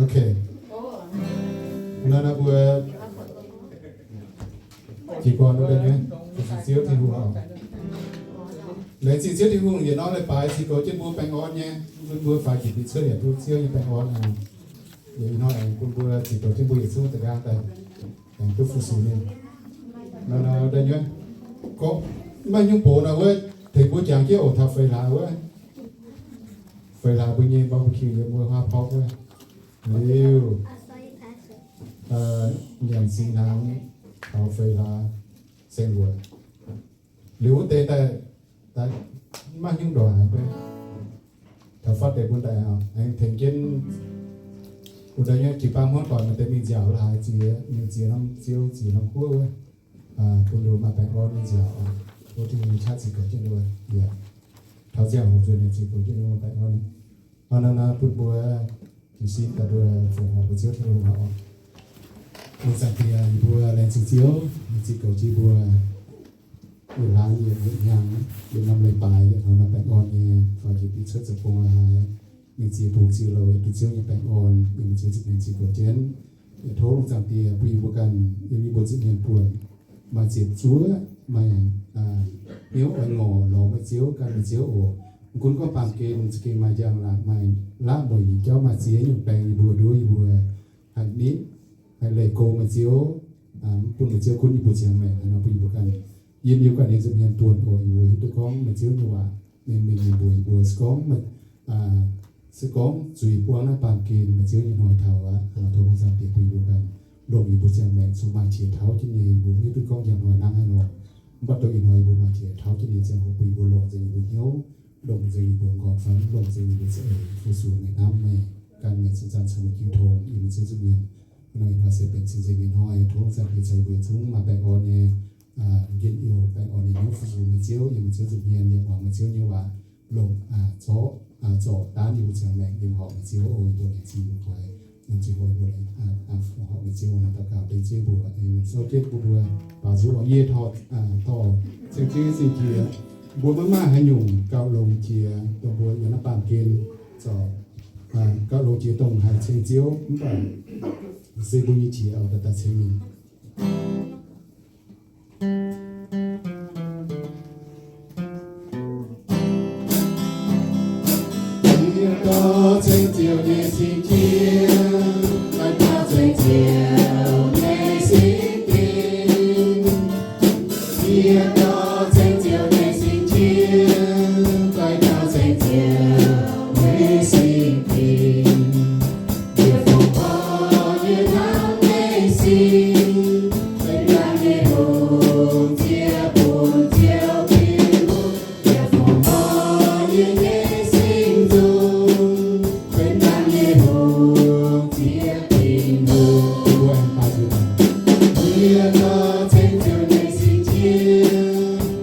Ok. Naaiv, naaiv mbuo jiez gorn wuov deix nyei, laengz zingh Ziouv Tin-Hungh oc. Laengz zingh Ziouv Tin-Hungh yietc norm leiz-baaix ziux goux jienv mbuo baengh orn nyei, bun mbuo faaux njiec diuh cuotv yaac duqv Ziouv nyei baengh orn. Yie hnoi aengx bun mbuo ziux goux jienv mbuo yietc zungv da'nqaang daaih aengx duqv fu-sux ninh. Naaiv, naaiv da'nyuoqv gorngv maiv nyungc box naaiv wuov, tengx mbuo jangx jienv oc, taux feix hlaax wuov. Feix hlaax mbuo nyei barbecue yiem wuov huaav porv wuov. Liuz, nyanc singx hnaangx taux feix hlaax saeng-luoqc. Liuz wuov deix daaih, daaih maiv nyungc ndongc haaix, taux fatv deix bun daaih aengx tengx jienv wuov deix nyei jiu-baang hmuangv doic maaih deix mingh nziaauc la'haaix ziex, mingh ziex norm ziouv, ziex norm guoqv wuov, bun ninh mbuo maaih baengh orn nyei nziaauc. Tov Tin-Hungh qaqv ziux goux jienv ninh mbuo. Yaac taux ziangh hoc nzunc ninh ziux goux jienv ninh mbuo maaih baengh orn. Hnangv naaiv bun mbuo jiez sin daaih mbuo fongc horc mbuo Ziouv Tin-Hungh oc. Lungh zaangc Diex, yie mbuo laengz zingh Ziouv, ninh ziux goux jienv mbuo yietc hlaax yietc hnyangx, yietc norm leiz-baaix, yietc hnoi maaih baengh orn nyei, faaux njiec diuh cuotv zoux gong la'haaix, mingh ziex bungx ziex louc, yaac duqv Ziouv nyei baengh orn, yiem Ziouv nza'hmien ziux goux jienv. Yaac tov lungh zaangc Diex bun yie mbuo ganh, yiem yie mbuo nza'hmien buonc, maaih ziepc zuoqv, maaih hnyouv oix ngorc lorz meih Ziouv, gan meih Ziouv oc. Mv gunv gorngv baamh gen za'gengh maaih njang-laangc, maaih laqv mueic nyei jauv, maaih ziex nyungc baengc yie mbuo nduov yie mbuo haih nitv, haih leih go meih Ziouv, mv bun meih Ziouv gunv yie mbuo ziangh maengc. Hnangv nor bun yie mbuo ganh, yiem yie mbuo ganh nyei nza'hmien buonc oc, yie mbuo hiuv duqv gorngv meih Ziouv nyei waac mengh mingh yiem mbuo, yie mbuo se gorngv, se gorngv zuiz buangv naaiv baamh gen meih Ziouv nyei hnoi taux aqv. Tov lungh zaangc Diex bun yie mbuo ganh, longc yie mbuo ziangh maengc cun maaih qiex tauv jienv nyei, yie mbuo hiuv duqv gorngv njang hnoi hnangv haaix nor. Mv baac dongh ih hnoi yie mbuo maaih qiex tauv jienv nyei ziangh hoc bun yie mbuo longc nzengc yie mbuo hnyouv, longc nzengc yie mbuo za'eix, longc nzengc yie mbuo za'eix fu-sux meih, hnamv meih, gan meih, cun zanc caux meih jiu tong yiem meih Ziouv nza'hmien. Hnoi ih hnoi se benx cing-nzengc nyei hnoi, tov lungh zaangc Diex ceix yie mbuo yietc zungv maaih baengh orn nyei, njien-youh baengh orn nyei hnyouv fu-sux meih Ziouv, yiem meih Ziouv nza'hmien, yiem muangx meih Ziouv nyei waac, longc zorqv, zorc daanv yie mbuo ziangh maengc yiem horpc meih Ziouv oc. Yie mbuo laengz zingh mbuo, koi norm ziangh hoc yie mbuo laengz, horpc meih Ziouv. Naaiv daux gaux dengv Ziouv mbuox aengx souv jienv bun mbuo baaux nzung oc. Yie torh, torh ceng Ziouv nyei zingh jiex, mbuo maiv maaih haaix nyungc gauh longx jiex dongh mbuo yiem naaiv baamh gen zorc, gauh longx jiex dongh haiz ceng Ziouv, mv baac se mbuo nyei qiex oix daaih daaih ceng ninh. Yie dorh ceng Ziouv nyei singx jiex, daaih daauh ceng Ziouv nyei singx dingc. Yie dorh ceng Ziouv nyei singx jiex, daaih daauh ceng Ziouv nyei singx dingc. Yie fongc horc yie hnamv nyei singx, benx daaih nyei hungh, Ziouv bun Ziouv Tin-Hungh. Yie fongc horc yie nyei singx nzung, benx daaih nyei hungh, Ziouv Tin-Hungh. Yie dorh ceng Ziouv nyei singx jiex,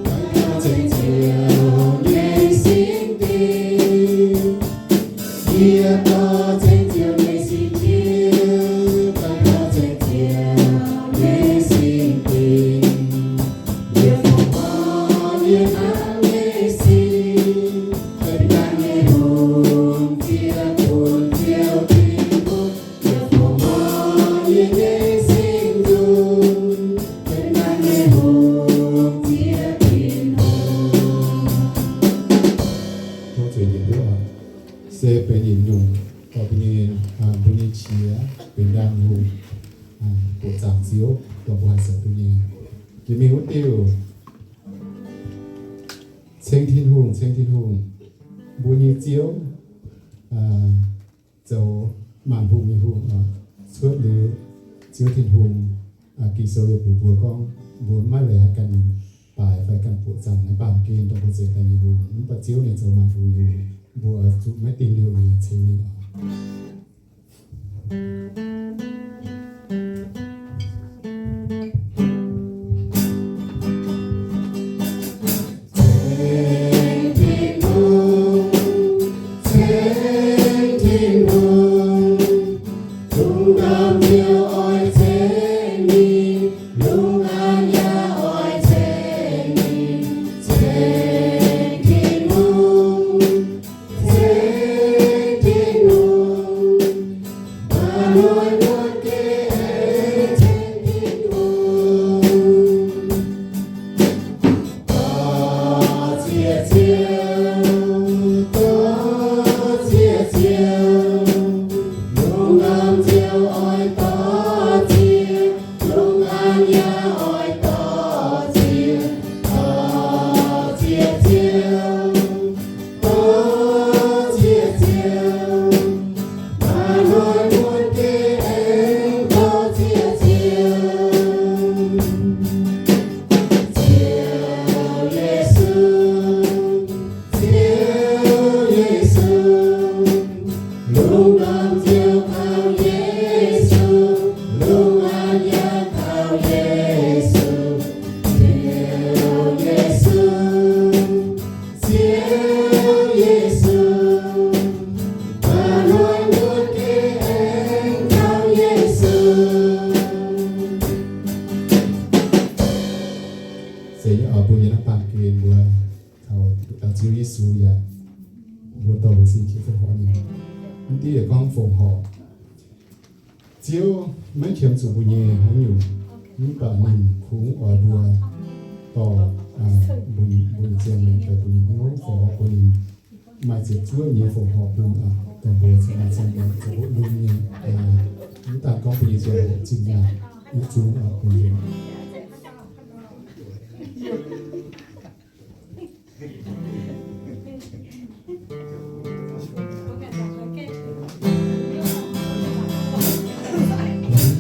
daaih daauh ceng Ziouv nyei singx dingc. Yie dorh ceng Ziouv nyei singx jiex, daaih daauh ceng Ziouv nyei singx dingc. Yie fongc horc yie hnamv nyei singx, benx daaih nyei hungh, Ziouv bun Ziouv Tin-Hungh. Yie fongc horc yie nyei singx nzung, benx daaih nyei hungh, Ziouv Tin-Hungh. Tov zueiz njiec duqv oc. Se benx yietc nyungc dorh mbuo nyei, mbuo nyei qiex benx ndaangc hungh, buoqc zaangc Ziouv dongh mbuo haih zoux duqv nyei. Jiex mingh wuov diuh, ceng Tin-Hungh, ceng Tin-Hungh, mbuo nyei Ziouv, zoux maanc hungh nyei hungh. Cuotv liuz, Ziouv Tin-Hungh, Ging-Sou yaac mbuox mbuo gorngv mbuo maiv leiz haih ganh baaix fai ganh buoqc zaangc naaiv baamh gen dongh mbuo zeix daaih nyei hungh. Mv baac Ziouv ninh zoux maanc hungh nyei hungh, mbuo zuqc maiv dingh liouh nyei ceng ninh oc. Ceng Tin-Hungh, ceng Tin-Hungh, lungh ndorm Ziouv oix ceng ninh, lungh aanx yaac oix ceng ninh. Ceng Tin-Hungh, ceng Tin-Hungh, Se yie oix bun yie naaiv baamh gen mbuo taux Ziouv Yesu yaac mbuo dorh mbuo sin jiex fongc horc ninh. Mv diuh gorngv fongc horc, Ziouv maiv qiemx zuqc mbuo nyei haaix nyungc, mv baac ninh kungx oix mbuo dorh mbuo nyei ziangh maengc daaih bun ninh hnyouv fongc horc bun ninh. Maaih ziepc zuoqv nyei fongc horc bun dorh mbuo caux maaih ziangh maengc zoux lungh nyei. Mv daan gorngv bun nyei ziangh hoc zinh nyaanh, yietc zungv bun ninh.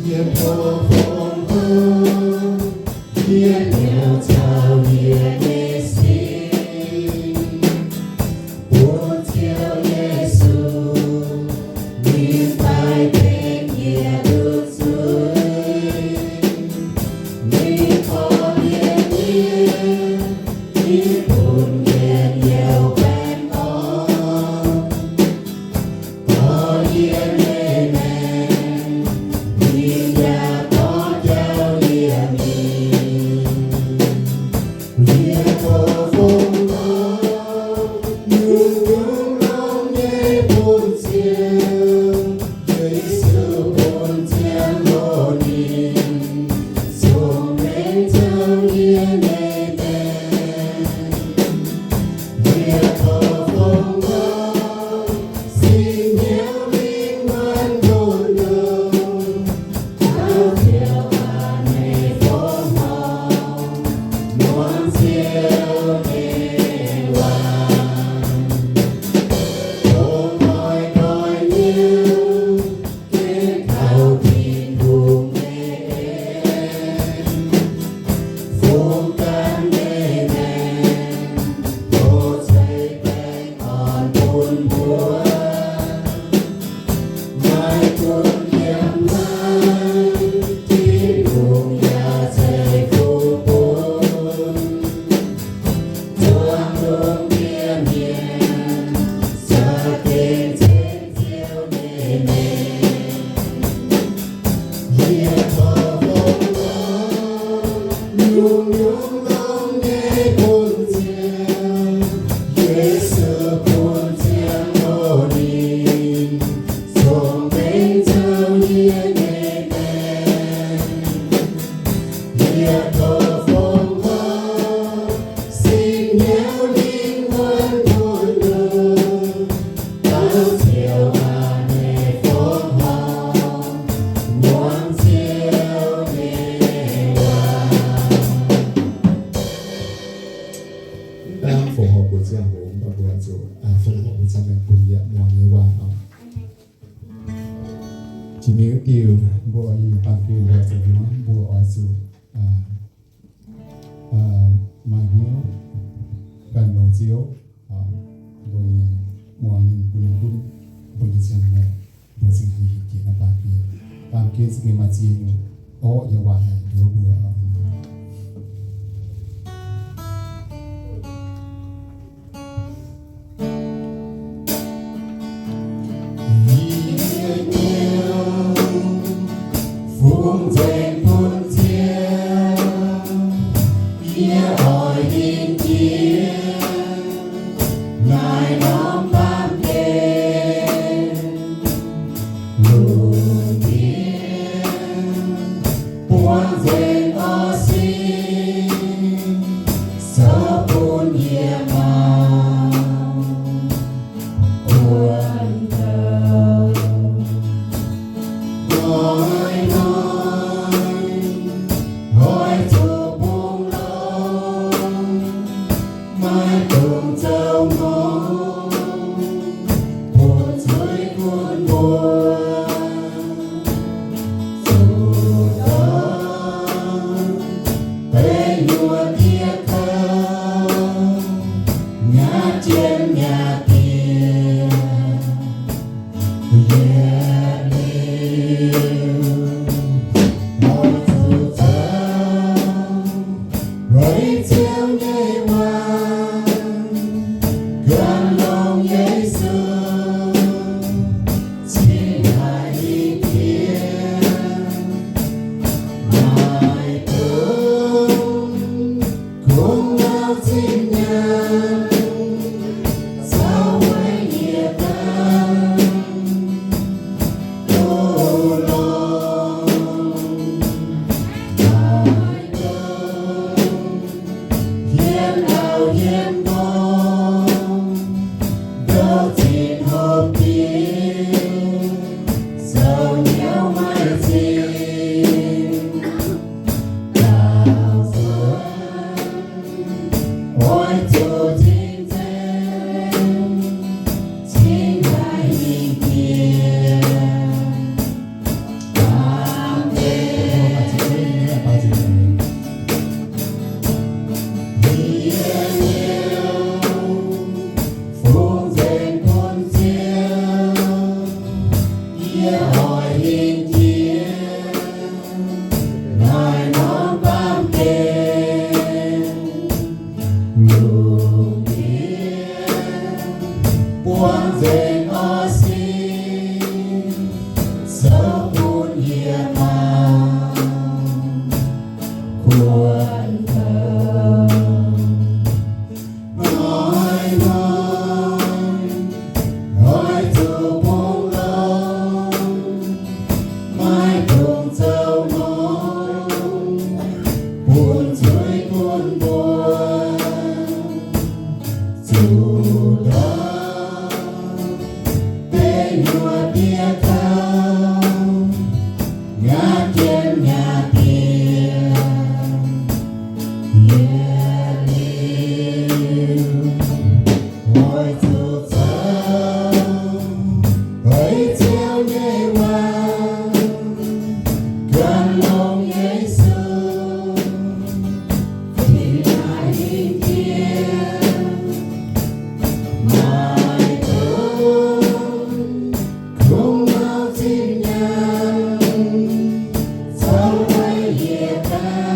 Yie tov fongc horc, yie hnyouv caux yie nyei sin, bun Ziouv Yesu, ninh daaih tengx yie duqv zuiz. Ninh korv-lienh yie, ninh bun yie hnyouv baengh orn. Dorh yie nyei maengc, ninh yaac dorh jauv yie mingh. Yie tov fongc horc, nyungc-nyungc longx nyei bun Ziouv Yesu, bun ziangh hoc ninh cong-mengh zoux yie nyei maengc. Yie tov fongc horc, Singx Hnyouv Lingh Wuonh Nduqc Longc, dauh ziouc a'hneiv fongc horc, muangx Ziouv nyei waac, dongh oix doix Hnyouv gengh kaux Tin-Hungh nyei en, fungx ganh nyei maengc, dongh ceix baengh orn bun mbuo. Maaih gunv yiem naaiv, Tin-Hungh yaac ceix fuqv bun. Zuangx lungh ndiev mienh za'gengh ceng Ziouv nyei mengh. Yie tov fongc horc, nyungc-nyungc longx nyei bun Ziouv Yesu, bun ziangh hoc ninh cong-mengh zoux yie nyei maengc. Yie tov fongc horc, Singx Hnyouv Lingh Wuonh Nduqc Longc, dauh ziouc a'hneiv fongc horc, muangx Ziouv nyei waac. Mv daan fongc horc mbuo ziangh hoc, mv baac mbuo zuqc fongc horc mbuo ziangh maengc bun yie muangx nyei waac oc. Jiex mingh wuov diuh, mbuo oix nyei baamh gen mbuo zuqc hnangv, mbuo oix zuqc maaih hnyouv ganh longx Ziouv, mbuo nyei muangx ninh, bun ninh gunv mbuo nyei ziangh maengc, mbuo cingx haih hingh jiex naaiv baamh gen. Baamh gen za'gengh maaih ziex nyungc orqv nyei waac haic nduov mbuo. Yie hnyouv fungx nzengc bun Ziouv, yie oix hingh jiex naaiv norm baamh gen. Lungh Hnangv naaiv nor baamh gen lungh ndiev buangv nzengc orv sin, souv bun yie maah, kuonx douh. Hnoi-hnoi oix zuqc bungx longx, maiv dungx zoux ngongh, bun zuiz-gunv mbuo zuqc ndortv deic nyuoqc diex kouv, ngaatv jienv ngaatv bieqc yietc liuz. Oix zuqc zoux eix Ziouv nyei waac, gan longx Yesu fih hnangv hingh jiex, maiv dungx kungx mouh zinh nyaanh, zoux weic yietc daaih.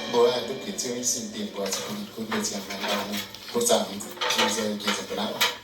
Mbuo duqv bieqc Ziouv nyei sin dingc, mbuo zuqc gunv mbuo ziangh maengc. Mbuo zaangc Tin-Hungh nzengc njiec nzengc ga'naaiv.